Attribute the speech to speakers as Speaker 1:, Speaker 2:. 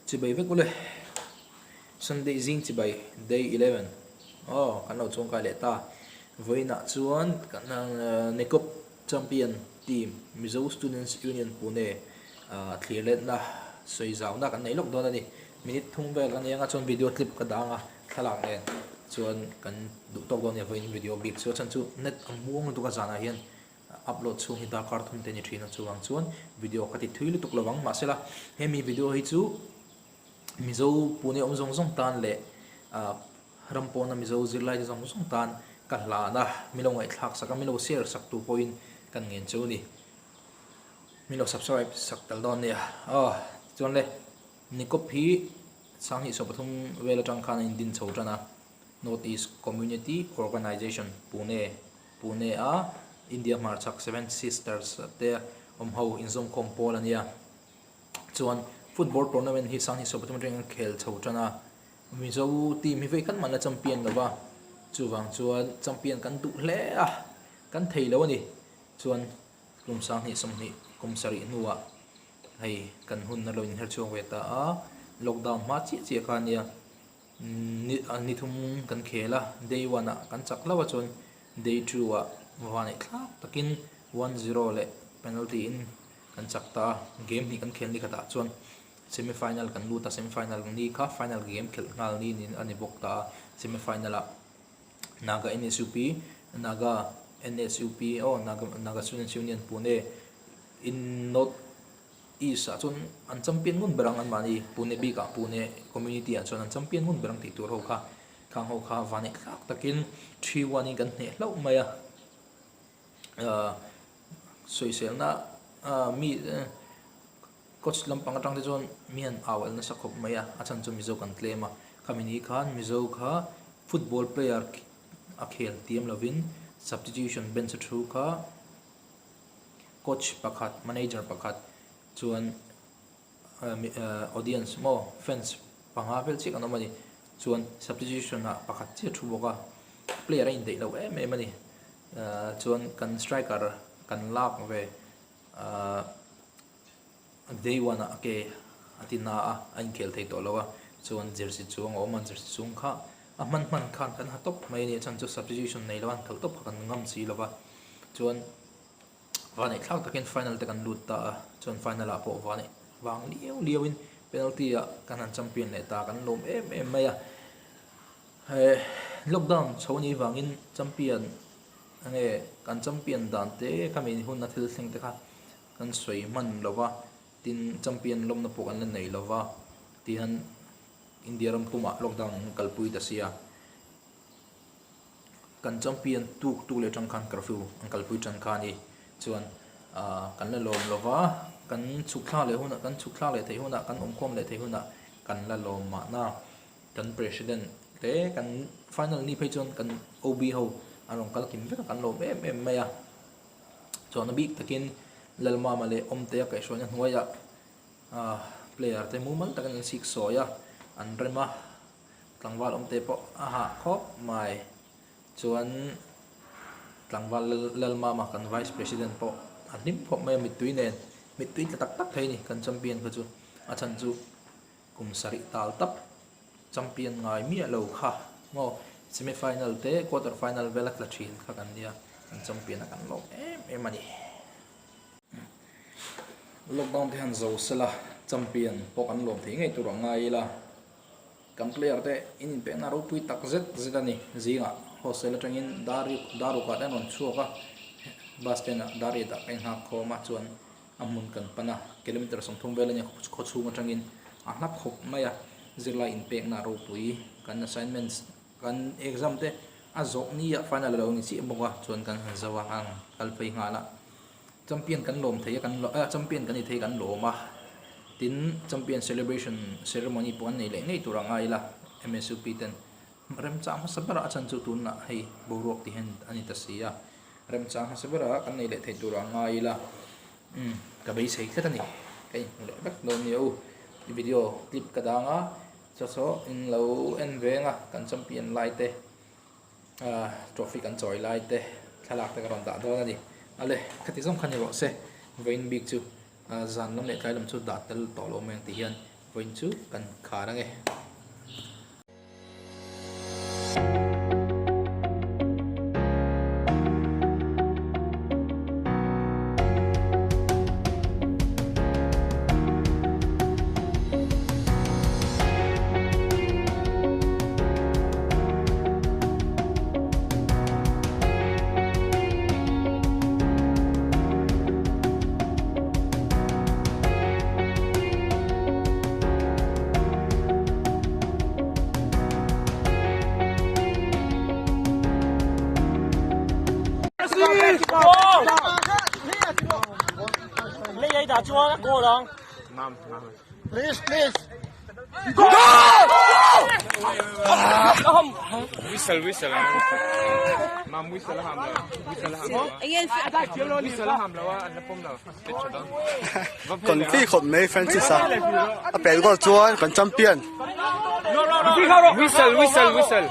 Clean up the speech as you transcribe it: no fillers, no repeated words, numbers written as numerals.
Speaker 1: Chibai vek ule Sunday zing chibai day 11 aw kan lo chuangkai leh ta vawiinah chuan Nekop champion team Mizo Students Union Pune thlir letna sawi zauna kan nei lawk dawn a ni minute thum vel a nia chuan video clip ka dang a thlalak nen chuan kan duh tawk dawn a ni vawiin video bik chu a chhan chu net a muang lutuk a zanah hian. Upload chhung hi darkar thum te ni thin a chuvang chuan video ka ti thui lutuk lo ang mahsela hemi video hi chu Mizo Pune awm zawng zawng tan leh ah ram pawna Mizo zirlai te zawng zawng tan ka hlan a min lo ngaihthlak sak a min lo share sak tur pawhin kan ngen chu a ni min lo subscribe sak tel dawn nia aw tichuan le Nikawp hi sanghnih 13 vel atang khan a indin chho tan a North East Community Organisation Pune Pune a India hmarchhak Seven Sisters te awm ho inzawmkhawm pawl a nia. Chuan football tournament hi Sanghnih 13 atangin an khel chho tan a, Mizo team hi vei khat mah la champion lo va, chuvang chuan champion kan duh hle a, kan thei lo a ni. Chuan kum Sanghnih 20 kum sarih hnuah hei kan hun a lo inher chhuak ve ta a, lockdown hma chiah chiah kha a nia. Ni thum kan khel a, day one ah kan chak hlauh a chuan day two ah vaneih thlak takin 1-0 leh penalty in kan chak ta a, game hnih kan khel ni khatah chuan semi final kan lut a, semi final ni kha final game khelh nghal ni niin a ni bawk ta a, semi final ah Naga NSUP, Naga NSUP aw Naga Naga Students Union Pune in North East ah chuan an champion ngun ber ang anmahni Pune bik ah Pune community ah chuan an champion ngun ber ang tih tur ho kha khang ho kha vaneih thlak takin 3-1 in kan hneh hlauh mai a ahh sawiselna ahh mi coach lampang atang te chuan mi an au el nasa khawp mai a a chhan chu Mizo kan tlem a khami ni khan Mizo kha football player a khel tiam lovin substitution bench a thu kha. Coach pakhat, manager pakhat chuan audience maw fans panga vel chiah kan awm a ni. Chuan substitution ah pakhat chiah thu bawk a, player a indaih lo em em a ni. Chuan kan striker kan lak ve ahh day one ah a ke a ti na a, a inkhel thei tawh lo a, chuan jersey chuang a awm a, jersey chung kha a hman hman khan kan ha tawp mai a ni. A chhan chu substitution nei lo a, an khalh tawp kha kan ngam si lo va. Chuan vaneih thlak takin final te kan lut ta a, chuan final ah pawh vaneih vang liau liau in penalty ah kan han champion leh ta kan lawm em em mai a. He lockdown chho anih vangin champion enge kan champion dan te khami hun a thil thleng te kha kan sawi hman lo va, tin champion lawmna pawh kan la nei lo va, tihian India ram pumah lockdown an kalpui ta sia. Kan champion tuk tuk leh tang khan curfew an kalpui tan kha a ni. Chuan ahh kan la lawm lo va, kan chhuk thlak leh hunah kan chhuk thlak leh theih hunah kan awmkhawm leh theih hunah kan la lawm mahna. Kan president te kan final ni phei chuan kan OB ho an rawn kal kim vek a kan lawm em em mai a. Chuan a bik takin Lalmama leh Awmtea kaihhruaina hnuaiah ahh player te mumal takin an siksawi a, an rem a. Tlangval awmte pawh a hah khawp mai. Chuan tlangval Lalmama kan Vice President pawh a hlim khawp mai a mittui nen mittui tla tak tak thei a ni kan champion kha chu. A chhan chu kum sarih tal tap champion ngai miah lo kha maw semi final te quarter final vel a tla thin kha kan nia kan champion a kan lawm em em a ni. Lockdown te han zo sela champion pawh kan lawm thei ngei tur a ngai ila. Kan player te in inpekna ropui tak zet zet a ni. Zingah hostel atangin dar darukah te an rawn chhuak a, bus stand ah dar riatah ka inghak khawm a, chuan a hmun kan pan a, kilometer 30 vel a nia khaw chhung atangin a hla khawp mai a, zirlai inpekna ropui kan assignments kan exam te a zawh ni ah final a lo ni chiah bawk a, chuan kan han zo a, an kal phei nghal a. Champion kan lawm thei a kan ah champion kan ni thei kan lawm a tin champion celebration ceremony pawh an nei leh ngei tur a ngai ila M_S_U_P ten remchang hmasa berah a chhan chu tunah hei boruak ti hian a ni ta si a remchang hmasa berah kan nei leh thei tur a ngai ila umm ka beisei tlat a ni ka inhmu leh vek dawn nia u video clip ka dang a. Chaw chaw in lo en veng a kan champion lai te ah trophy kan chawi lai te thlalak te ka rawn dah dawn a ni. Ale khati zawng kha ni rawh se vawiin bik chu ah zan lam leh tlai lam chu dah tel tawh lo mai ang tih hian vawiin chu kan khar ange.
Speaker 2: Please, please.
Speaker 3: Whistle, whistle. Mam whistle ham lo. Whistle ham lo. Whistle ham lo a an la pawm lo.
Speaker 2: Kan fi khawp mai Francis a a pel goal chuan kan champion.
Speaker 3: Whistle, whistle, whistle.